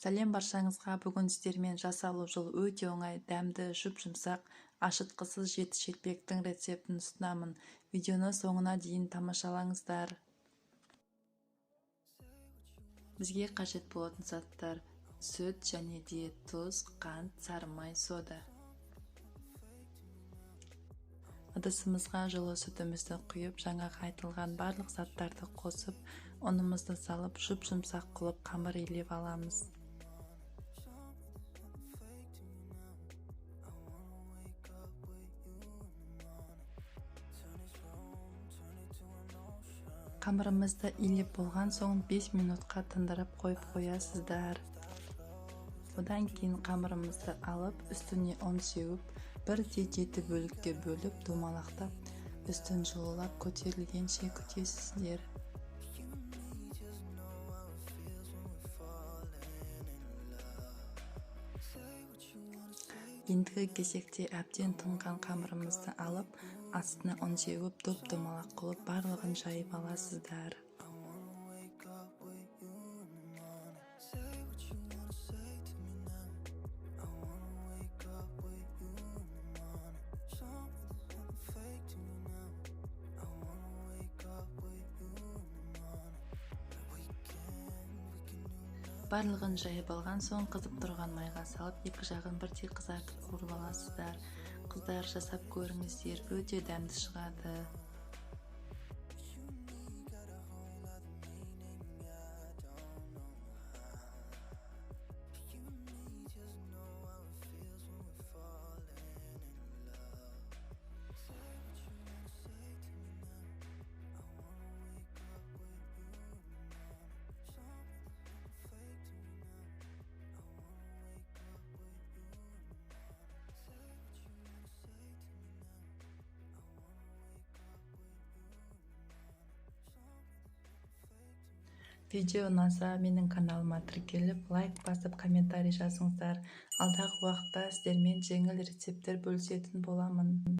Сәлем баршаңызға! Бүгін сіздермен жасалу жолы өте оңай, дәмді, жұп-жұмсақ, ашытқысыз жеті шелпектің рецептін ұсынамын. Видеоны соңына дейін тамашалаңыздар. Бізге қажет болатын заттар: сүт және де тұз, қант, сары май, сода. Ыдысымызға жылы сүтімізді құйып, жаңағы айтылған барлық заттарды қосып, ұнымызды салып, жұп-жұмсақ қылып қамыр илеп аламыз. Қамырымызды илеп болған соң 5 минутқа тындырып қойып қоясыздар. Одан кейін қамырымызды алып, үстіне ұн сеуіп, бірдей 7 бөлікке бөліп, домалақтап, үстін жылылап көтерілгенше күтесіздер. Ендігі кезекте әбден тұнған қамырымызды алып, астына ұн сеуіп, доп-домалақ қылып барлығын жайып аласыздар. Барлығын жайып алған соң қызып тұрған майға салып, екі жағын бірдей қызартып қуырып аласыздар. Қыздар, жасап көріңіздер, өте дәмді шығады. Видео ұнаса, менің каналыма тіркеліп, лайк басып, комментарий жазыңыздар. Алдағы уақытта сіздермен жеңіл рецепттер бөлісетін боламын.